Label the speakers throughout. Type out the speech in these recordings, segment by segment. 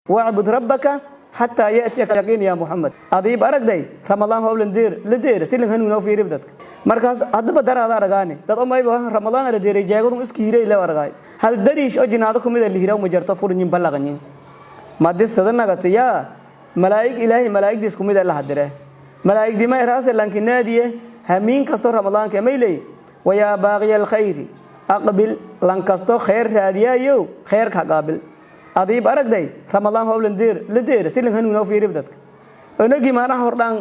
Speaker 1: Wacbud rabbaka xataa yatiyaka yaqiin ya Muxamed. Adiib aragday Ramadaan howlan deer la deer silin hanuunoo fiirib dadka. Markaas haddaba daraada aragaani dad omayba Ramadaan la deeray, jeegadun iska hiiray la aragaay. Hal dariish oo jinaado kumida la hiraw ma jarto, furnyin balaqanyin madi sada nagata yaa malaa'ig. Ilaahay malaa'igdiis kumida la hadire, malaa'igdima raase lanki naadiye hamiin kasto Ramadaanka mayley: "Wayaa baaqiya alkhayri aqbil." Lan kasto khayr raadiyayo, khayrka qaabil. Adiib aragday Ramadaan howlan deer la deer silin hanuunoo fiirib dadka. Onagii maanaha hordhaan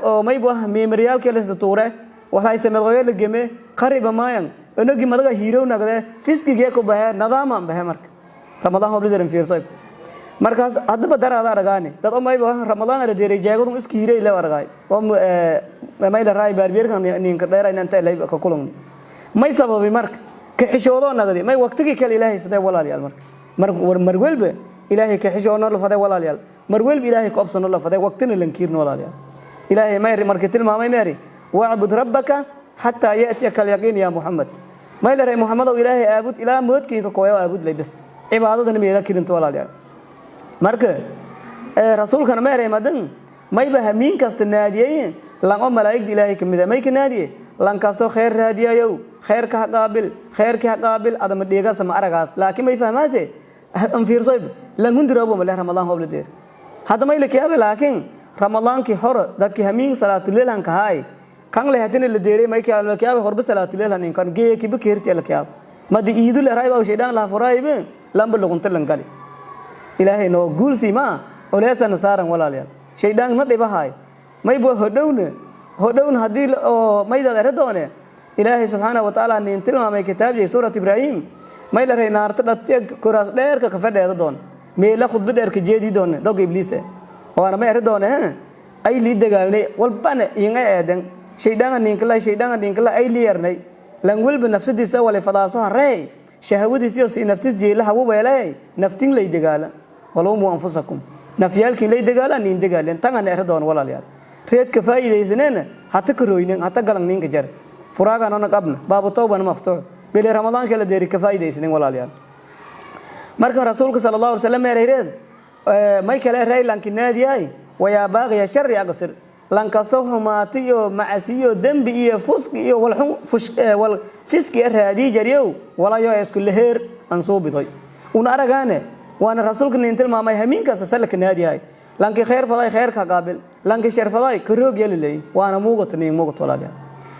Speaker 1: oo maybu ah meemaryaalkii laisla tuure, waxay samedqoyo la geme qariba maayan. Onagii madaga hiirow nagde, fiskigee ku bahe, nadaaman bahe. Marka Ramadaan howla deeran fiirsoy. Markaas haddaba daraada aragaani dad oo mayba Ramadaan la deeray, jeegadun iska hiiray la aragaay oo mayla raay baarbiyerkan ninka dheerayna inta ilay ka kulungni. May sababi marka ka xishoodoo nagdi may waqtigii kale Ilaahay sidee, walaalayaal? Marka mar welba Ilaahay ka xishoono la faday, walaalayaal. Mar welba Ilaahay ka obsano la faday, waqtina lankiirno, walaalayaal. Ilaahay mayri markii tilmaamay meeri: "Wacbud rabbaka xataa yatiyaka alyaqiin ya Muxamed." May la ray: "Muxamedow, Ilaahay aabud ilaa moodkiinka kooyo, aabud lay bas." Cibaadadana meela kirinto, walaalayaal. Marka rasuulkana meeray madan mayba hamiin kasta naadiyey lan oo malaa'igda Ilaahay kamid ah. May ka naadiye: "Lan kastoo khayr raadiyayow, khayrka ha qaabil, khayrka ha qaabil." Adama dheegasa ma aragaas, laakiin may fahmaase an fiirsoyba lan hundiroobo male Ramadaan hoob la deer. Hadda may la kiyaabe, laakiin Ramadaankii hore dadkii hamiin salaatuleel han kahaay kan le hadina la deeray, may kiyaabe horba salaatuleel han inkan geekiba keerti la kiyaab madi iidu le raayba shaydaan la furaaybe lamba lugunta lan gali. Ilaahay noo guulsii ma oleesana saaran, walaalayaal. Shaydaan ma dhibahaay mayba hodhowna hodhowna haddii oo maydaad ere doone. Ilaahay subxaana wa tacaala nin tilmaamay kitaabjay suurat Ibraahim. May la ray naarta dhatiya koraas dheerka ka fadheeda doon, meela khudba dheerka jeedi doone doga Ibliis waana may eri doone: "Ay lii dagaalnay walbana inga eedan shaydaan ninkala, shaydaan ninkala ay lii ernay." Lan walba nafsadiisa wala fadaaso harey, shahwadiisa si naftis jeela habu weelay, naftin lay dagaala. "Walumu anfusakum," nafyaalkin lay dagaala, nin dagaaleen tangana eri doon, walaalayaal. Reedka faa'iidaysaneen hata ka roynen, hata galan ninka jar furaaganona qabna baabu tawbana maftuux bili Ramadaanka la deeri ka faa'iidaysanen, walaalayaal. Marka rasuulka sala Allahu alay wasallam meerayreed may kale raylanki naadiyahay: "Wayaa baaqiya shari aqsir." Lan kasto xumaati iyo macasi iyo dembi iyo fuski iyo walxun wal fiski raadii jariyow, walayo isku leheer aan soo bidoy una aragaane. Waana rasuulka nin tilmaamay hamiin kasta salaka naadiyahay: lankii khayr faday, khayrka qaabil; lankii shar faday, karoog yalilay. Waana muugat nin muugat, walaalayaal.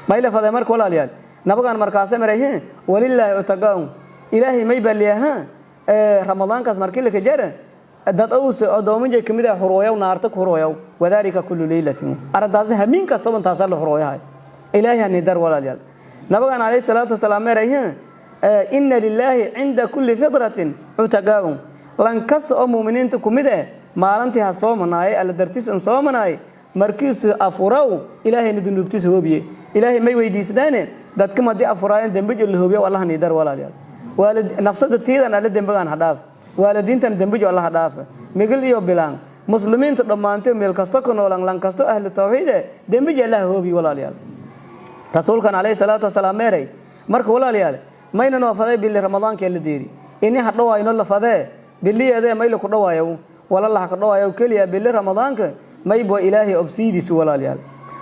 Speaker 1: Mayla faday marka, walaalayaal, nabagan markaasa maray: "Walillaahi utaqaan." Ilaahay may baliyaha Ramadaankaas markii la kajara dad owse odoominjay kamid ah hurooyaw, naarta ku hurooyaw. "Wadaalika kullu leylatin." Arrintaasna hamiin kastaba intaasaa la hurooyahay. Ilaahay hani dar, walaalayaal. Nabagan calayhi salaatu wasalaam meeray: "Inna lilaahi cinda kulli fitratin cutaqaaun." Lan kasta oo muuminiinta kumid eh maalintii ha soomanaayay, Alla dartiis an soomanaay, markiisu afurow Ilaahayna dunuubtiisa hoobiye. Ilaahay may weydiisadaane dadka madii afuraayan dembijo la hoobiyo. Allah ni dar, walaalayaal. Waalid nafsada tiidan Alle dembigaan ha dhaaf, waalidiintan dembijo Allah ha dhaafa, migil iyo bilaan muslimiinta dhammaantay meel kasta ku noolan, lan kasto ahlu tawxiide dembijo Allah hoobiye, walaalayaal. Rasuulkan calayhi salaatu wasalaam meeray. Marka, walaalayaal, mayna noo faday bili Ramadaanka la deeri ini ha dhawaayno la fadee biliyeedee mayla ku dhawaayo wala la ka dhawaayo keliya bili Ramadaanka maybo Ilaahay obsiidiis, walaalayaal.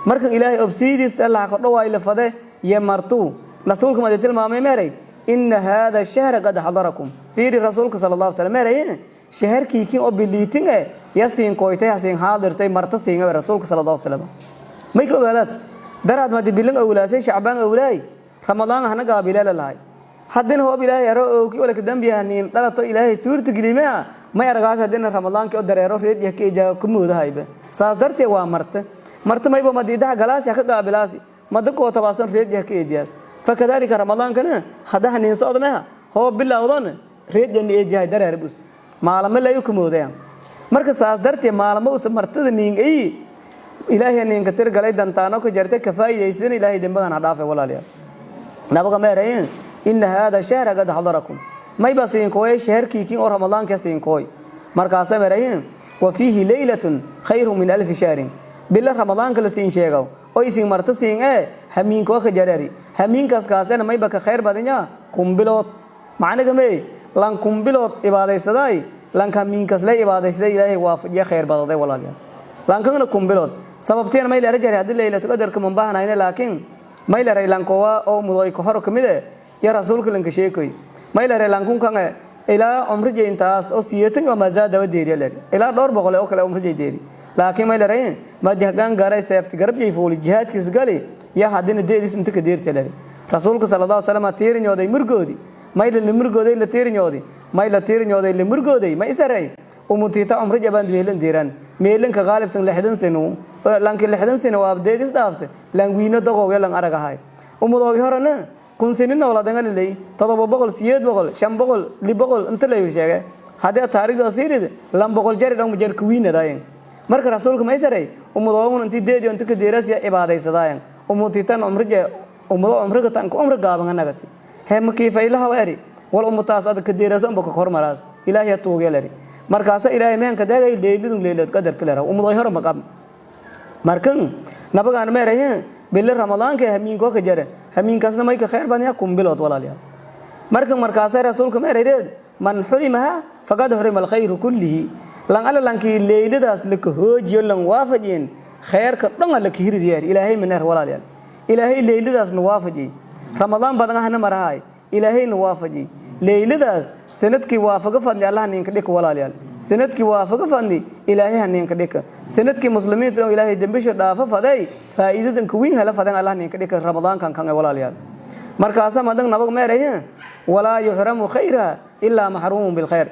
Speaker 1: Marka Ilaahay obsiidiis Allah ka dhawaayo la fade iyo martuu rasuulka ma tilmaamay meeray: "Inna hada shahra qad xadarakum." Fiiri, rasuulka sala Allahu alay meeray: "Shaharkiikin oo biliitin e yasiin koytay, hasiin haadirtay, marta siinga." Rasuulka sala Allahu alay may ka ogaadaas daraad madi bilin owlaasay Shacbaan owlaay Ramadaan hana gaabileela lahay. Haddina hoob Ilaahay aro ooki wala ka dambiyaha niin dhalato Ilaahay suurta gelimaa may aragaas haddina Ramadaankii oo dareero reed yah ka ijaa ku moodahayba. Saas darteed waa marta marta mayba madiidaha galaasi ha ka gaabilaasi mada kootabaason reed yah ka eediyaas. Fakadaalika Ramadaankana haddaha niin socdmeha hoob bilowdon reed yani eediyahay dareer bus maalamo layu ka moodayaan. Marka saas darteed maalmo usa martada niin ay Ilaahay ninka tirgalay dantaano ka jartay ka faa'iidaysan. Ilaahay dembadan ha dhaafay, walaalayaal. Nabaga meerayn: "Inna hada shahra qad xadarakum." Mayba siinkooyay shaharkiikin oo Ramadaanka siinkooy. Markaasa meerayn: "Wa fiihi leylatun khayru min alfi shahrin." Bila Ramadaanka la siin sheegaw oo isin marta siin ee hamiinkoo ka jarari, hamiinkaas kaasena mayba ka khayr badanya 1000 bilood. Macnaga mee lan 1000 bilood ibaadaysadaay. Lanka miinkas la ibaadaysday Ilaahay waafajiya khayr badaday, walaalyaal. Lankana 1000 bilood sababteen may leera jari haddii Laylatul Qadarka man baahnayna, laakiin may leeray lankowa oo mudoy ka hor kamid eh ya rasuulka lanka sheekoy. May leeray lankunkan ilaa cumrijay intaas oo 80 oo mazaada wa deeriya leer, ilaa dhowr boqol oo kale cumrijay deeri, laakiin may leeray madihgan garay seefti garabjay fuuli jihaadkiis gali ya haddina deedis inta ka deerta leer. Rasuulka sallallahu alayhi wasallam tiirinyooday murgoodi, may la murgooday, la tiirinyooday, may la tiirinyooday, la murgooday, ma isaray umutiita cumrija baan meelan deeraan meelanka qaalibsan 60 sano. Lanki 60 sano waa deedis dhaaftay, lan wiino daqooge lan aragahay. Umudoogi horena 1000 sano nooladangaliley, 700, 800, 500, 600 inta la sheege. Haddii taariikhda fiirid, lan 100 jari dhan jar kuwiinadayen. Marka rasuulka ma isaray umudoogun intii deedi inta ka deerasiya ibaadaysadaayan umutiitan cumrija umudo cumriga tan ku cumri gaaban anagati hee makiifaylaha eri wal umutaas adag ka deeraso amba ka kormaraas Ilaahay tuugeel eri. Markaasa Ilaahay meenka dagay leylidun leylad qadarka lera umudoy hor maqab. Markan nabagaan meeraye bili Ramadaanka hamiinko ka jare, hamiinkaasna may ka khayr badanya 1000 bilood, walaalyaal. Markan markaasa rasuulka meerayreed: "Man xurimaha faqad xurima alkhayru kullihi." Lan alla lankii leyladaas laka hoojiyo lan waafajin, khayrka dhan la kahiridiyaar Ilaahay maneer. Walaalyaal, Ilaahay leyladaasna waafaji. Ramadaan badan ahna marahay, Ilaahayna waafaji. Leyladaas sanadkii waafaga fadni Allah ninka dhika, walaalyaal. Sanadkii waafaga fadni Ilaahay haninka dhika. Sanadkii muslimiinta oo Ilaahay dembisha dhaafa faday, faa'iidadan ka weyn hala fadan Allah ninka dhika Ramadaankan kan, walaalyaal. Markaasa madan nabag meeraya: "Walaa yuxramu khayra ilaa maxruumun bilkhayr."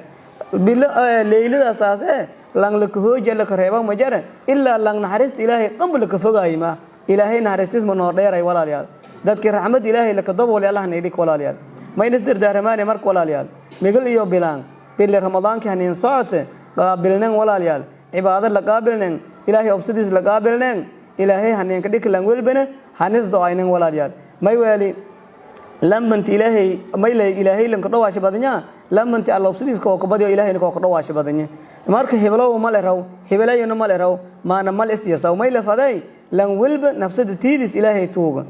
Speaker 1: Leyladaas taase lang laka hooja laka reeba ma jara ilaa lang naxariista Ilaahay dhanba laka fogaayo. Ma Ilaahay naxariistis ma noo dheeray, walaalyaal. Dadkii raxmad Ilaahay laka daboolay Allah naydhik, walaalyaal. Mayna isdardaaramaane marka, walaalyaal, migal iyo bilaan bili Ramadaankii haniin socote qaabilnen, walaalyaal, cibaado la qaabilnen, Ilaahay obsadiis la qaabilnen, Ilaahay haniinka dhik lan welbana hanis do-aynen, walaalyaal. May weeli lamanti Ilaahay mayle Ilaahay lanka dhawaasha badanya, lamanti Alla obsadiis koo kabadiyo Ilaahayna koo ka dhawaasha badanya. Marka heblow ma le raw, hebelayona ma le raw, maana mal is yasaw. May la faday lan welba nafsada tiidis Ilaahay tuuga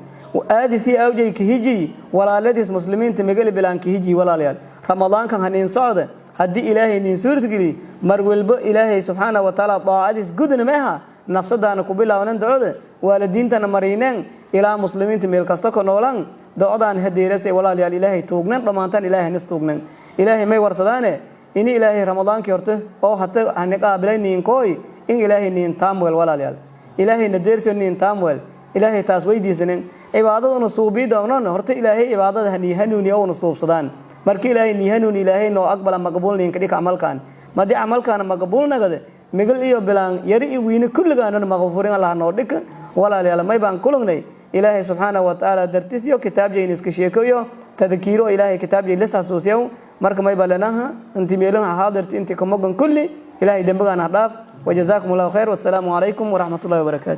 Speaker 1: aadisii awjay kahiji, walaaladiis muslimiinta magali bilaan kahiji. Walaalayaal, Ramadaankan haniin socda haddii Ilaahay niin suurtageli, mar walbo Ilaahay subxaana wa tacaala daacadiis gudna meha nafsadaana ku bilaawnan, ducada waalidiintana mariineen, ilaa muslimiinta meel kasta ka noolan docdaan hadeerasay. Walaalayaal, Ilaahay tuugnan dhammaantaan, Ilaahay hanis tuugnan. Ilaahay may warsadaane ini Ilaahay Ramadaankii horta oo hata hani qaabilay niinkooy in Ilaahay niin taamwel. Walaalayaal, Ilaahayna deersiyo niin taamwel. Ilaahay taas weydiisanin cibaadaduna suubii doognon. Horta Ilaahay cibaadada nii hanuuni ouna suubsadaan. Marka Ilaahay nii hanuuni, Ilaahay noo aqbala, maqbuul niinka dhika camalkaan. Madii camalkaana maqbuul nagade, migal iyo bilaan, yari iyo wiine, kulligaanana maqfurin Allah noo dhika. Walaalayaal, may baan kulugnay Ilaahay subxaana wa tacaala dartiis iyo kitaabjayna iska sheekoyo tadkiiro Ilaahay kitaabjay lis xasuusiyow. Marka may balanaha inti meelaha xaadirta inti kamogan kulli Ilaahay dembigaan ha dhaaf. Wajazaakum Allahu khayr, wassalaamu calaykum waraxmat ullahi wabarakaatu.